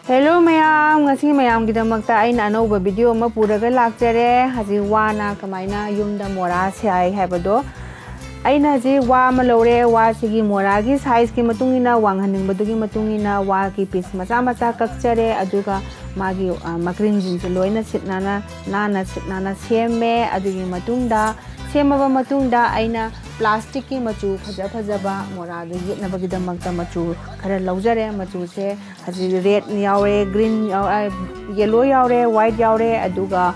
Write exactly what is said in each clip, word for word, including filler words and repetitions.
Hello ꯃꯌꯥꯝ, ꯉꯁꯤ ꯃꯌꯥꯝꯒꯤꯗꯃꯛꯇ ꯑꯩꯅ ꯑꯅꯧꯕ video ꯑꯃ ꯄꯨꯔꯒ ꯂꯥꯛꯆꯔꯦ꯫ ꯍꯧꯖꯤꯛ ꯋꯥꯅ ꯀꯃꯥꯏꯅ ꯌꯨꯝꯗ ꯃꯣꯔꯥ ꯁꯥꯏ ꯍꯥꯏꯕꯗꯣ꯫ ꯑꯩꯅ ꯍꯧꯖꯤꯛ ꯋꯥ ꯑꯃ ꯂꯧꯔꯦ, ꯋꯥꯁꯤꯒꯤ ꯃꯣꯔꯥꯒꯤ sizeꯀꯤ ꯃꯇꯨꯡ ꯏꯟꯅ, ꯋꯥꯡꯍꯟꯅꯤꯡꯕꯗꯨꯒꯤ ꯃꯇꯨꯡ ꯏꯟꯅ ꯋꯥꯒꯤ piece ꯃꯆꯥ ꯃꯆꯥ ꯀꯛꯆꯔꯦ, ꯑꯗꯨꯒ ꯃꯥꯒꯤ, ꯑ, ꯃꯀ꯭ꯔꯤꯡꯁꯤꯡꯁꯦ ꯂꯣꯏꯅ ꯁꯤꯠ ꯅꯥꯟꯅ, ꯅꯥꯟꯅ ꯁꯤꯠ ꯅꯥꯟꯅ ꯁꯦꯝꯃꯦ꯫ ꯑꯗꯨꯒꯤ ꯃꯇꯨꯡꯗ, ꯁꯦꯝꯃꯕ ꯃꯇꯨꯡꯗ ꯑꯩꯅ plasticꯀꯤ ꯃꯆꯨ ꯐꯖ ꯐꯖꯕ ꯃꯣꯔꯥꯗ ꯌꯦꯠꯅꯕꯒꯤꯗꯃꯛꯇ ꯃꯆꯨ ꯈꯔ ꯂꯧꯖꯔꯦ꯫ ꯃꯆꯨꯁꯦ ꯍꯧꯖꯤꯛ red ꯌꯥꯎꯔꯦ, green ꯌꯥꯎ-, ꯑ, yellow ꯌꯥꯎꯔꯦ, white ꯌꯥꯎꯔꯦ, ꯑꯗꯨꯒ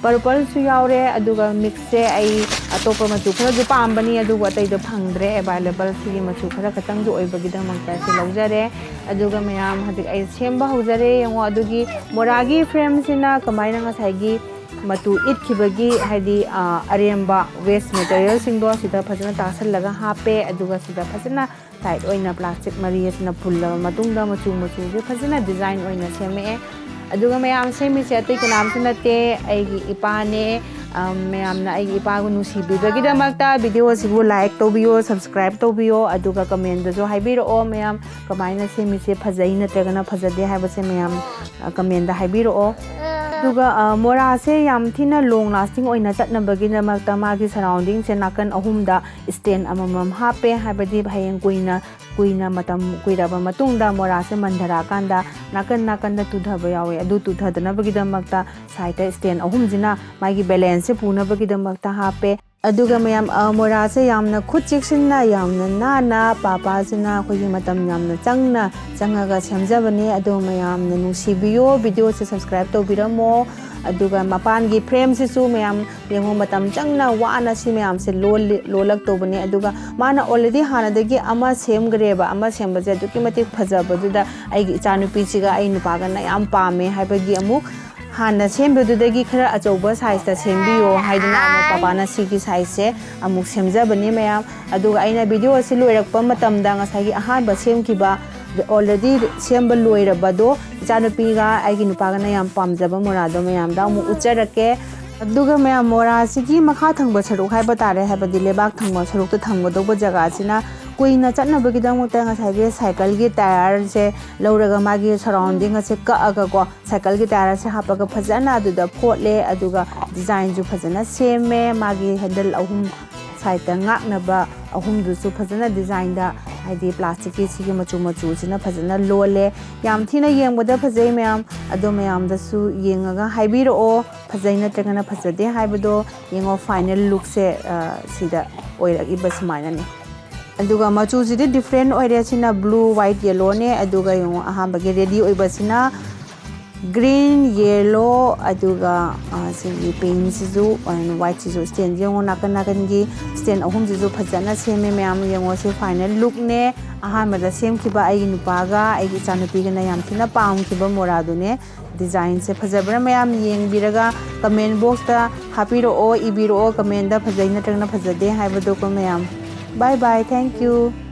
purpleꯁꯨ ꯌꯥꯎꯔꯦ꯫ ꯑꯗꯨꯒ mixꯁꯦ ꯑꯩ ꯑꯇꯣꯞꯄ ꯃꯆꯨ ꯈꯔꯁꯨ ꯄꯥꯝꯕꯅꯤ, ꯑꯗꯨꯕꯨ ꯑꯇꯩꯗꯣ ꯐꯪꯗ꯭ꯔꯦ available꯫ ꯁꯤꯒꯤ ꯃꯆꯨ ꯈꯔ ꯈꯛꯇꯪꯁꯨ ꯑꯣꯏꯕꯒꯤꯗꯃꯛꯇ ꯁꯤ ꯂꯧꯖꯔꯦ꯫ ꯑꯗꯨꯒ ꯃꯌꯥꯝ ꯍꯧꯖꯤꯛ ꯑꯩ ꯁꯦꯝꯕ ꯍꯧꯖꯔꯦ꯫ ꯌꯦꯡꯉꯣ, ꯑꯗꯨꯒꯤ ꯃꯣꯔꯥꯒꯤ frameꯁꯤꯅ ꯀꯃꯥꯏꯅ ꯉꯁꯥꯏꯒꯤ ꯃꯇꯨ ꯏꯠꯈꯤꯕꯒꯤ, ꯍꯥꯏꯗꯤ, ꯑ, ꯑꯔꯦꯝꯕ waste materialꯁꯤꯡꯗꯣ ꯁꯤꯗ ꯐꯖꯅ ꯇꯥꯁꯜꯂꯒ ꯍꯥꯞꯄꯦ꯫ ꯑꯗꯨꯒ ꯁꯤꯗ ꯐꯖꯅ tight ꯑꯣꯏꯅ plastic ꯃꯔꯤ ꯑꯁꯤꯅ ꯄꯨꯜꯂꯕ ꯃꯇꯨꯡꯗ ꯃꯆꯨ ꯃꯆꯨꯁꯦ ꯐꯖꯅ design ꯑꯣꯏꯅ ꯁꯦꯝꯃꯛꯑꯦ꯫ ꯑꯗꯨꯒ ꯃꯌꯥꯝ ꯁꯦꯝꯃꯤꯁꯦ ꯑꯇꯩ ꯀꯅꯥꯝꯁꯨ ꯅꯠꯇꯦ, ꯑꯩꯒꯤ ꯏꯄꯥꯅꯦ꯫ ꯑꯝ, ꯃꯌꯥꯝꯅ ꯑꯩꯒꯤ ꯏꯄꯥꯕꯨ ꯅꯨꯡꯁꯤꯕꯤꯕꯒꯤꯗꯃꯛꯇ video ꯑꯁꯤꯕꯨ like ꯇꯧꯕꯤꯌꯣ, subscribe ꯇꯧꯕꯤꯌꯣ, ꯑꯗꯨꯒ commentꯗꯁꯨ ꯍꯥꯏꯕꯤꯔꯛꯑꯣ ꯃꯌꯥꯝ, ꯀꯃꯥꯏꯅ ꯁꯦꯝꯃꯤꯁꯦ ꯐꯖꯩ ꯅꯠꯇ꯭ꯔꯒꯅ ꯐꯖꯗꯦ ꯍꯥꯏꯕꯁꯦ ꯃꯌꯥꯝ, ꯑ, commentꯗ ꯍꯥꯏꯕꯤꯔꯛꯑꯣ꯫ ꯑꯗꯨꯒ, ꯑ, ꯃꯣꯔꯥꯁꯦ ꯌꯥꯝ ꯊꯤꯅ long lasting ꯑꯣꯏꯅ ꯆꯠꯅꯕꯒꯤꯗꯃꯛꯇ ꯃꯥꯒꯤ surroundingꯁꯦ ꯅꯥꯀꯟ ꯑꯍꯨꯝꯗ stand ꯑꯃꯃꯝ ꯍꯥꯞꯄꯦ, ꯍꯥꯏꯕꯗꯤ ꯍꯌꯦꯡ ꯀꯨꯏꯅ, ꯀꯨꯏꯅ ꯃꯇꯝ ꯀꯨꯏꯔꯕ ꯃꯇꯨꯡꯗ ꯃꯣꯔꯥꯁꯦ ꯃꯟꯊꯔꯛꯑꯀꯥꯟꯗ ꯅꯥꯀꯟ ꯅꯥꯀꯟꯗ ꯇꯨꯊꯕ ꯌꯥꯎꯋꯦ, ꯑꯗꯨ ꯇꯨꯊꯗꯅꯕꯒꯤꯗꯃꯛꯇ sideꯇ stand ꯑꯍꯨꯝꯁꯤꯅ ꯃꯥꯒꯤ balanceꯁꯦ ꯄꯨꯅꯕꯒꯤꯗꯃꯛꯇ ꯍꯥꯞꯄꯦ꯫ ꯑꯗꯨꯒ ꯃꯌꯥꯝ, ꯑ, ꯃꯣꯔꯥꯁꯦ ꯌꯥꯝꯅ ꯈꯨꯠ ꯆꯦꯛꯁꯤꯟꯅ, ꯌꯥꯝꯅ ꯅꯥꯟꯅ ꯄꯥꯄꯥꯁꯤꯅ ꯑꯩꯈꯣꯏꯒꯤ ꯃꯇꯝ ꯌꯥꯝꯅ ꯆꯪꯅ ꯆꯪꯉꯒ ꯁꯦꯝꯖꯕꯅꯦ꯫ ꯑꯗꯣ ꯃꯌꯥꯝꯅ ꯅꯨꯡꯁꯤꯕꯤꯌꯣ, videoꯁꯦ subscribe ꯇꯧꯕꯤꯔꯝꯃꯣ꯫ ꯑꯗꯨꯒ ꯃꯄꯥꯟꯒꯤ frameꯁꯤꯁꯨ ꯃꯌꯥꯝ ꯌꯦꯡꯉꯣ, ꯃꯇꯝ ꯆꯪꯅ ꯋꯥꯅ ꯁꯤ ꯃꯌꯥꯝꯁꯦ ꯂꯣꯜꯂꯤ-, ꯂꯣꯜꯂꯛꯇꯧꯕꯅꯦ꯫ ꯑꯗꯨꯒ ꯃꯥꯅ already ꯍꯥꯟꯅꯗꯒꯤ ꯑꯃ ꯁꯦꯝꯈ꯭ꯔꯦꯕ, ꯑꯃ ꯁꯦꯝꯕꯁꯦ ꯑꯗꯨꯛꯀꯤ ꯃꯇꯤꯛ ꯐꯖꯕꯗꯨꯗ ꯑꯩꯒꯤ ꯏꯆꯥꯅꯨꯄꯤꯁꯤꯒ ꯑꯩ ꯅꯨꯄꯥꯒꯅ ꯌꯥꯝ ꯄꯥꯝꯃꯦ ꯍꯥꯏꯕꯒꯤ ꯑꯃꯨꯛ ꯍꯥꯟꯅ ꯁꯦꯝꯕꯗꯨꯗꯒꯤ ꯈꯔ ꯑꯆꯧꯕ sizeꯇ ꯁꯦꯝꯕꯤꯌꯣ ꯍꯥꯏꯗꯅ ꯑꯃꯨꯛ ꯄꯥꯄꯥꯅ ꯁꯤꯒꯤ sizeꯁꯦ ꯑꯃꯨꯛ ꯁꯦꯝꯖꯕꯅꯤ ꯃꯌꯥꯝ꯫ ꯑꯗꯨꯒ ꯑꯩꯅ video ꯑꯁꯤ ꯂꯣꯏꯔꯛꯄ ꯃꯇꯝꯗ ꯉꯁꯥꯏꯒꯤ ꯑꯍꯥꯟꯕ ꯁꯦꯝꯈꯤꯕ, already ꯁꯦꯝꯕ ꯂꯣꯏꯔꯕꯗꯣ ꯏꯆꯥꯅꯨꯄꯤꯒ ꯑꯩꯒꯤ ꯅꯨꯄꯥꯒꯅ ꯌꯥꯝ ꯄꯥꯝꯖꯕ ꯃꯣꯔꯥꯗꯣ ꯃꯌꯥꯝꯗ ꯑꯃꯨꯛ ꯎꯠꯆꯔꯛꯀꯦ꯫ ꯑꯗꯨꯒ ꯃꯌꯥꯝ, ꯃꯣꯔꯥꯁꯤꯒꯤ ꯃꯈꯥ ꯊꯪꯕ ꯁꯔꯨꯛ ꯍꯥꯏꯕ ꯇꯥꯔꯦ, ꯍꯥꯏꯕꯗꯤ ꯂꯩꯕꯥꯛ ꯊꯪꯕ ꯁꯔꯨꯛꯇ ꯊꯝꯒꯗꯧꯕ ꯖꯒꯥꯁꯤꯅ ꯀꯨꯏꯅ ꯆꯠꯅꯕꯒꯤꯗꯃꯛꯇ ꯉꯁꯥꯏꯒꯤ ꯁꯥꯏꯀꯜꯒꯤ ꯇꯥꯌꯔꯁꯦ ꯂꯧꯔꯒ ꯃꯥꯒꯤ ꯁꯔꯥꯎꯟꯗꯤꯡ ꯑꯁꯦ ꯀꯛꯑꯒꯀꯣ, ꯁꯥꯏꯀꯜꯒꯤ ꯇꯥꯌꯔ ꯑꯁꯦ ꯍꯥꯞꯄꯒ ꯐꯖꯅ ꯑꯗꯨꯗ ꯐꯣꯠꯂꯦ꯫ ꯑꯗꯨꯒ ꯗꯤꯖꯥꯏꯟꯁꯨ ꯐꯖꯅ ꯁꯦꯝꯃꯦ꯫ ꯃꯥꯒꯤ ꯍꯦꯟꯗꯜ ꯑꯍꯨꯝ ꯁꯥꯏꯗꯇ ꯉꯥꯛꯅꯕ ꯑꯍꯨꯝꯗꯨꯁꯨ ꯐꯖꯅ ꯗꯤꯖꯥꯏꯟꯗ, ꯍꯥꯏꯗꯤ ꯄ꯭ꯂꯥꯁꯇꯤꯛꯀꯤ ꯁꯤꯒꯤ ꯃꯆꯨ ꯃꯆꯨꯁꯤꯅ ꯐꯖꯅ ꯂꯣꯜꯂꯦ꯫ ꯌꯥꯝ ꯊꯤꯅ ꯌꯦꯡꯕꯗ ꯐꯖꯩ ꯃꯌꯥꯝ꯫ ꯑꯗꯣ ꯃꯌꯥꯝꯗꯁꯨ ꯌꯦꯡꯉꯒ ꯍꯥꯏꯕꯤꯔꯛꯑꯣ, ꯐꯖꯩ ꯅꯠꯇ꯭ꯔꯒꯅ ꯐꯖꯗꯦ ꯍꯥꯏꯕꯗꯣ꯫ ꯌꯦꯡꯉꯣ, ꯐꯥꯏꯅꯦꯜ ꯂꯨꯛꯁꯦ, ꯑ, ꯁꯤꯗ ꯑꯣꯏꯔꯛꯏꯕ ꯁꯨꯃꯥꯏꯅꯅꯦ꯫ ꯑꯗꯨꯒ ꯃꯆꯨꯁꯤꯗꯤ ꯗꯤꯐ꯭ꯔꯦꯟ ꯑꯣꯏꯔꯦ꯫ ꯁꯤꯅ ꯕ꯭ꯂꯨ, ꯋꯥꯏꯠ, ꯌꯦꯂꯣꯅꯦ꯫ ꯑꯗꯨꯒ ꯌꯦꯡꯉꯣ, ꯑꯍꯥꯟꯕꯒꯤ ꯔꯦꯗꯤ ꯑꯣꯏꯕꯁꯤꯅ ꯒ꯭ꯔꯤꯟ, ꯌꯦꯂꯣ, ꯑꯗꯨꯒ, ꯑ, ꯁꯤꯒꯤ ꯄꯤꯡꯁꯤꯁꯨ, ꯑ, ꯋꯥꯏꯠꯁꯤꯁꯨ꯫ ꯁ꯭ꯇꯦꯟꯁꯦ ꯌꯦꯡꯉꯣ, ꯅꯥꯀꯟ ꯅꯥꯀꯟꯒꯤ ꯁ꯭ꯇꯦꯟ ꯑꯍꯨꯝꯁꯤꯁꯨ ꯐꯖꯅ ꯁꯦꯝꯃꯦ ꯃꯌꯥꯝ꯫ ꯌꯦꯡꯉꯣ, ꯁꯤ ꯐꯥꯏꯅꯦꯜ ꯂꯨꯛꯅꯦ꯫ ꯑꯍꯥꯟꯕꯗ ꯁꯦꯝꯈꯤꯕ ꯑꯩꯒꯤ ꯅꯨꯄꯥꯒ ꯑꯩꯒꯤ ꯏꯆꯥꯅꯨꯄꯤꯒꯅ ꯌꯥꯝ ꯊꯤꯅ ꯄꯥꯝꯈꯤꯕ ꯃꯣꯔꯥꯗꯨꯅꯦ꯫ ꯗꯤꯖꯥꯏꯟꯁꯦ ꯐꯖꯕ꯭ꯔꯥ ꯃꯌꯥꯝ ꯌꯦꯡꯕꯤꯔꯒ ꯀꯃꯦꯟ ꯕꯣꯛꯁꯇ ꯍꯥꯞꯄꯤꯔꯛꯑꯣ, ꯏꯕꯤꯔꯛꯑꯣ ꯀꯃꯦꯟꯗ ꯐꯖꯩ ꯅꯠꯇ꯭ꯔꯒꯅ ꯐꯖꯗꯦ ꯍꯥꯏꯕꯗꯣꯀꯣ ꯃꯌꯥꯝ꯫ Bye bye, thank you꯫